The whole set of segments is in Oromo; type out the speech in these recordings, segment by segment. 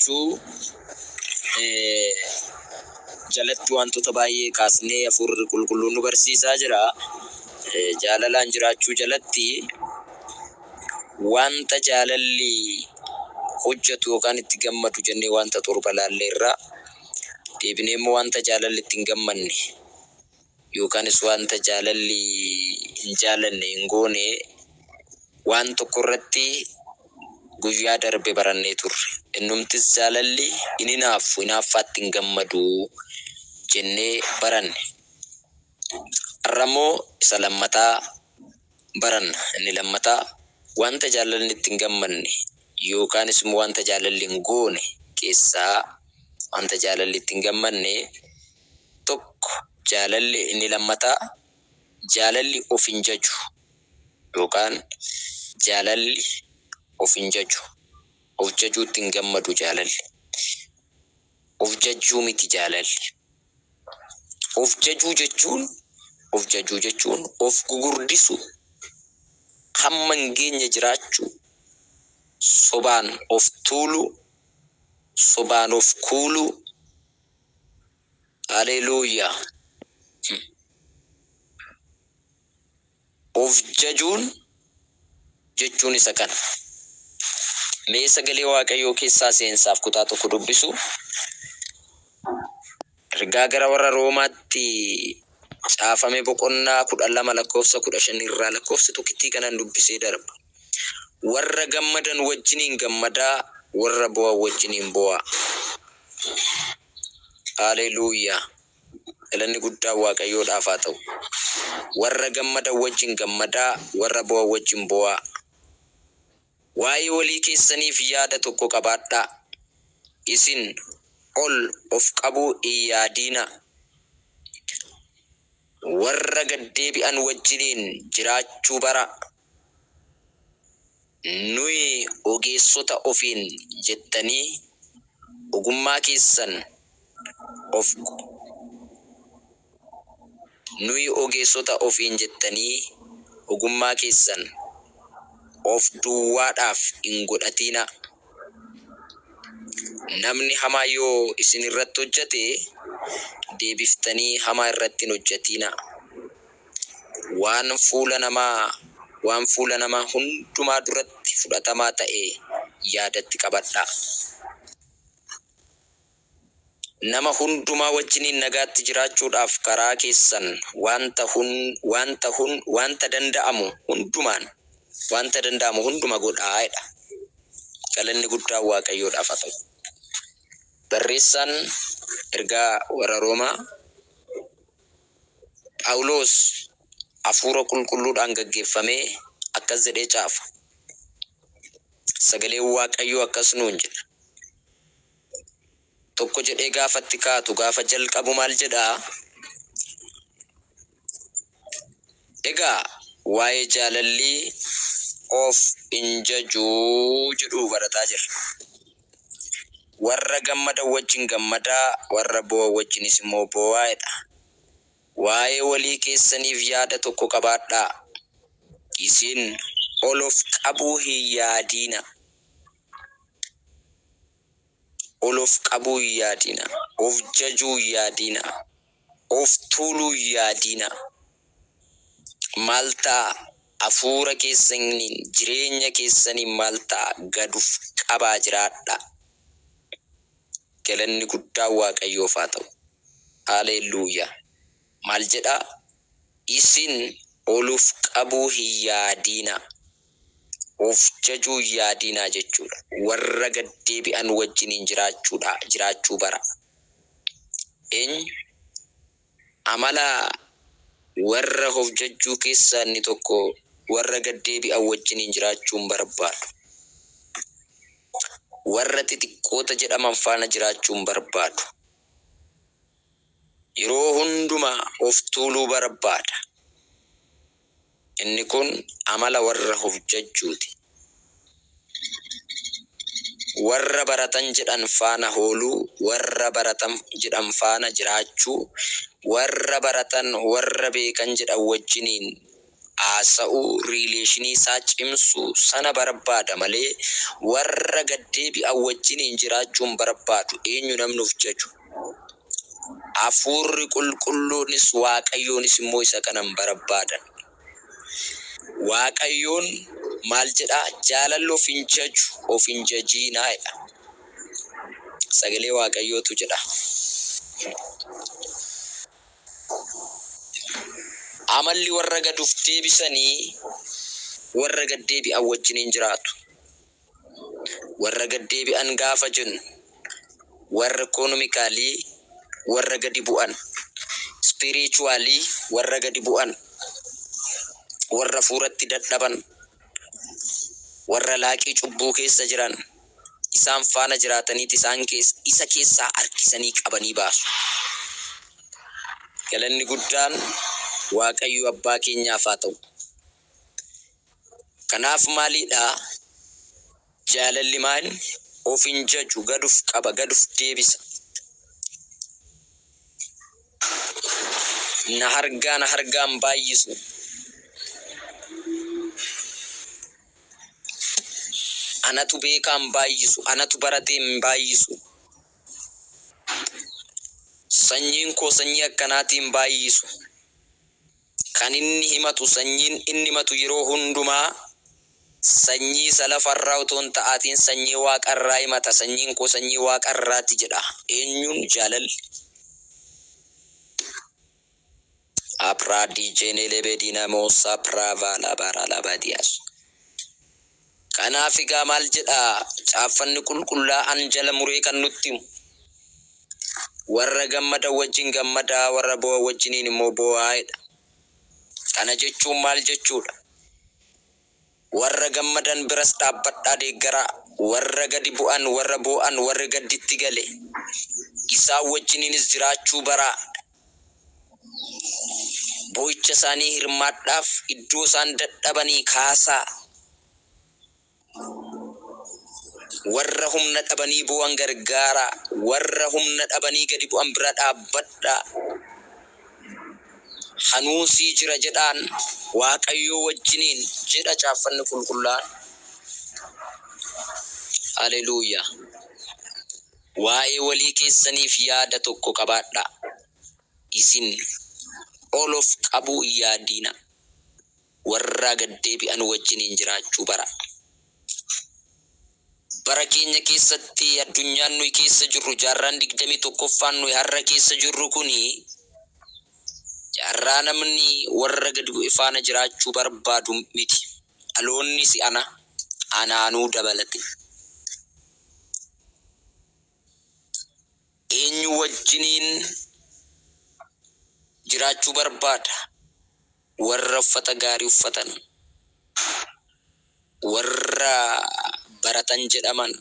jiraachuu jalatti wantoota baay'ee kaasnee Hafuurri Qulqulluun nu barsiisaa jira. Jaalalaan jiraachuu jalatti wanta jaalalli hojjetu yookaan itti gammadu jennee wanta 7 laalleerra. Deebinee immoo wanta jaalalli itti hin gammanne yookaanis wanta jaalalli hin jaalanne, hin goone waan tokko irratti guyyaa darbe barannee turre. Innumtis jaalalli hin hinaaffu, hinaaffaatti hin gammadu jennee baranne. Har'a immoo isa lammataa baranna. Inni lammataa wanta jaalalli itti hin gammanne yookaanis immoo wanta jaalalli hin goone keessaa wanta jaalalli itti hin gammanne tokko jaalalli inni lammataa jaalalli of hin jaju yookaan jaalalli of hin jaju. Of jajuutti hin gammadu jaalalli. Of jajjuu miti jaalalli. Of jajuu jechuun of jajuu jechuun of gugurdisu, hamma hin geenye jiraachuu, sobaan of tuuluu, sobaan of kuuluu. Haleluuyaa! Of jajuun jechuun isa kana. Mee sagalee Waaqayyoo keessaa seensaaf kutaa tokko dubbisu. Ergaa gara warra Roomaatti caafame boqonnaa 12 lakkoofsa 15 irraa lakkoofsa tokkittii kanan dubbisee darba. Warra gammadan wajjiniin gammadaa, warra boo'an wajjiniin boo'aa. Haaleluuyaa! Galanni guddaan Waaqayyoodhaaf haa ta'u. Warra gammadan wajjin gammadaa, warra boo'an wajjin boo'aa. Waa'ee walii keessaniif yaada tokko qabaadhaa. Isin ol of qabuu hin yaadiinaa. Warra gad deebi'an wajjiniin jiraachuu baraa. Nuyi ogeessota ofiin jettanii ogummaa keessan of Nuyi ogeessota ofiin jettanii ogummaa keessan of duwwaadhaaf hin godhatinaa. Namni hamaa yoo isin irratti hojjete, deebiftanii hamaa irratti hin hojjetinaa. Waan fuula namaa waan fuula nama hundumaa duratti fudhatamaa ta'e yaadatti qabadhaa. Nama hundumaa wajjiniin nagaatti jiraachuudhaaf karaa keessan wanta hun wanta hun wanta danda'amu hundumaan wanta danda'amu hunduma godhaa jedha. Galanni guddaan Waaqayyoodhaaf haa ta'u. Barreessaan ergaa warra Roomaa Phaawulos Hafuura Qulqulluudhaan gaggeeffamee akkas jedhee caafa. Sagaleen Waaqayyoo akkas nuun jedha. Tokko jedhee gaafa itti kaatu gaafa jalqabu maal jedhaa? Egaa waa'ee jaalalli of hin jaju jedhu barataa jirra. Warra gammadan wajjin gammadaa, warra boo'an wajjinis immoo boo'aa jedha. Waa'ee walii keessaniif yaada tokko qabaadhaa. Isin ol of qabuu hin yaadiinaa. Ol of qabuu hin yaadinaa. Of jajuu hin yaadinaa. Of tuuluu hin yaadinaa. Maal ta'a? Hafuura keessaniin, jireenya keessaniin maal ta'a? Gad of qabaa jiraadhaa. Galanni guddaan Waaqayyoof haa ta'u. Haaleelluuyyaa. Maal jedha? Isin ol of qabuu hin yaadinaa. Of jajuu hin yaadinaa jechuudha. Warra gad deebi'an wajjiniin jiraachuudha, jiraachuu baraa. Eenyu? Amala warra of jajjuu keessaa inni tokko warra gad deebi'an wajjiniin jiraachuu hin barbaadu. Warra xixiqqoota jedhaman faana jiraachuu hin barbaadu. Yeroo hundumaa of tuuluu barbaada. Inni kun amala warra of jajjuuti. Warra baratan jedhan faana hooluu, warra baratan jedhan faana jiraachuu, warra baratan, warra beekan jedhan wajjiniin haasa'uu, riileeshinii isaa cimsuu sana barbaada malee warra gad deebi'an wajjiniin jiraachuu hin barbaadu. Eenyu namni of jaju? Hafuurri Qulqulluunis Waaqayyoonis immoo isa kana hin barbaadan. Waaqayyoon maal jedhaa? Jaalalli of hin jaju, of hin jajiinaa jedha. Sagalee Waaqayyootu jedha. Amalli warra gad of deebisanii warra gad deebi'an wajjiniin jiraatu. Warra gad deebi'an gaafa jennu warra economically warra gadi bu'an, spiritually warra gadi bu'an, warra hafuuratti dadhaban, warra laaqii cubbuu keessa jiran isaan faana jiraataniit isaan keessa isa keessaa harkisanii qabanii baasu. Galanni guddaan Waaqayyo abbaa keenyaaf haa ta'u. Kanaaf maaliidha jaalalli maal of hin jaju gad of qaba gad of deebisa. Na hargaa na hargaa hin baay'isu. Anatu beekaa hin baay'isu anatu baratee hin baay'isu. Sanyiin koo sanyii akkanaatii hin baay'isu. Kan inni himatu sanyiin inni himatu yeroo hundumaa sanyii isa lafa irraa otoo hin ta'aatiin sanyii waaqa irraa himata. Sanyiin koo sanyii waaqa irraati jedha. Eenyuun? Jaalalli. Apradijeeneleebedinamosapravalaabaralabadias. Kanaaf egaa maal jedha caaffanni qulqullaa'aan jala muree kan nutti himu? Warra gammadan wajjin gammadaa, warra boo'an wajjiniin immoo boo'aa jedha. Kana jechuun maal jechuudha? Warra gammadan biras dhaabbadhaa deeggaraa. Warra gadi bu'an, warra boo'an, warri gadditti gale isaan wajjiniinis jiraachuu baraa. Boo'icha isaanii hirmaadhaaf, iddoo isaan dadhabanii kaasaa. Warra humna dhabanii boo'an gargaaraa. Warra humna dhabanii gadi bu'an bira dhaabbadhaa. Hanuusii jira jedhaan Waaqayyoo wajjiniin jedha caaffanni qulqullaa'aan. Haleluuyaa. Waa'ee walii keessaniif yaada tokko qabaadhaa. Isin ol of qabuu hin yaadiinaa. Warraa gad deebi'an wajjiniin jiraachuu baraa. Bara keenya keessatti addunyaan nuyi keessa jirru jaarraan 21ffaan nuyi har'a keessa jirru kuni jaarraa namni warra gad bu'e faana jiraachuu barbaadu miti. Dhaloonni si'ana anaanuu dabalate. Eenyu wajjiniin jiraachuu barbaada? Warra uffata gaarii uffatan, warra baratan jedhaman,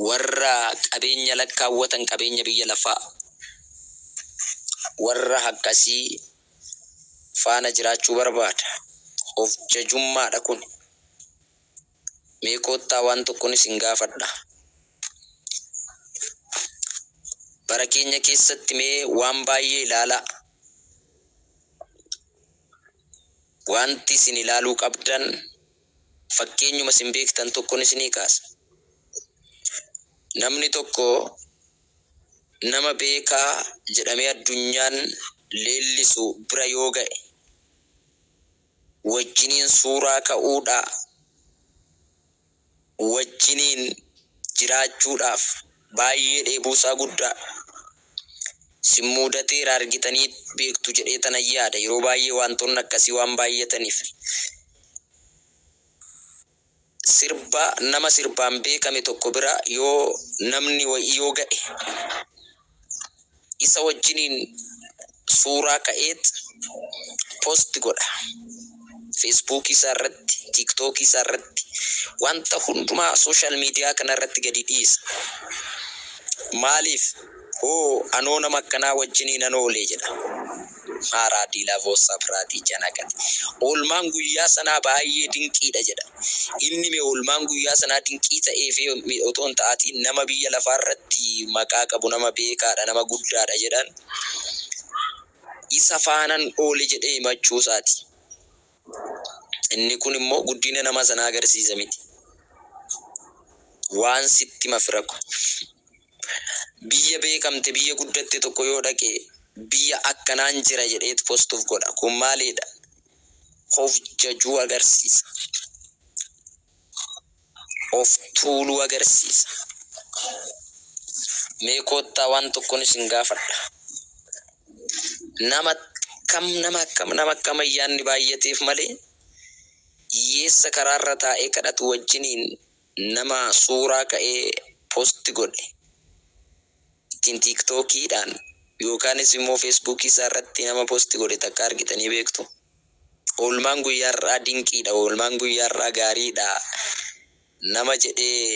warra qabeenya lakkaawwatan qabeenya biyya lafaa, warra akkasii faana jiraachuu barbaada. Of jajummaadha kun. Mee koottaa waan tokkon isin gaafadha. Bara keenya keessatti mee waan baay'ee ilaalaa. Wanti isin ilaaluu qabdan fakkeenyuma isin beektan tokkon isinii kaasa. Namni tokko nama beekaa jedhamee addunyaan leellisu bira yoo ga'e wajjiniin suuraa ka'uudhaa, wajjiniin jiraachuudhaaf baay'ee dheebuusaa guddaa. Isin muudateera argitanii beektu jedhee tanan yaada yeroo baay'ee waantonni akkasii waan baay'ataniif. Sirba nama sirbaan beekame tokko bira yoo namni wa'ii yoo ga'e isa wajjiniin suuraa ka'eet post godha. Facebook isaa irratti, TikTok isaa irratti, wanta hundumaa social media kana irratti gadi dhiisa. Maaliif? Hoo anoo nama akkanaa wajjiniinan oole jedha. Haaraa diilaa voossaa piraatii janaqate. Oolmaan guyyaa sanaa baay'ee dinqiidha jedha. Inni mee oolmaan guyyaa sanaa dinqii ta'eef otoo hin ta'atiin nama biyya lafaa irratti maqaa qabu nama beekaadha nama guddaadha jedhan. Isa faanan oole jedhee himachuu isaati. Inni kun immoo guddina nama sanaa agarsiisa miti. Waan sitti hima fira ko. Biyya beekamte, biyya guddatte tokko yoo dhaqe biyya akkanaan jira jedheet post of godha. Kun maalidha? Of jajuu agarsiisa. Of tuuluu agarsiisa. Mee koottaa waan tokkon isin gaafadha. Nama akkam nama akkam nama akkam ayyaanni baay'ateef malee hiyyeessa karaarra taa'ee kadhatu wajjiniin nama suuraa ka'ee post godhe ittiin tiiktookiidhaan yookaanis immoo feesbuukii isaa irratti nama post godhe takka argitanii beektu? Oolmaan guyyaa har'aa dinqiidha, oolmaan guyyaa har'aa gaariidha nama jedhee.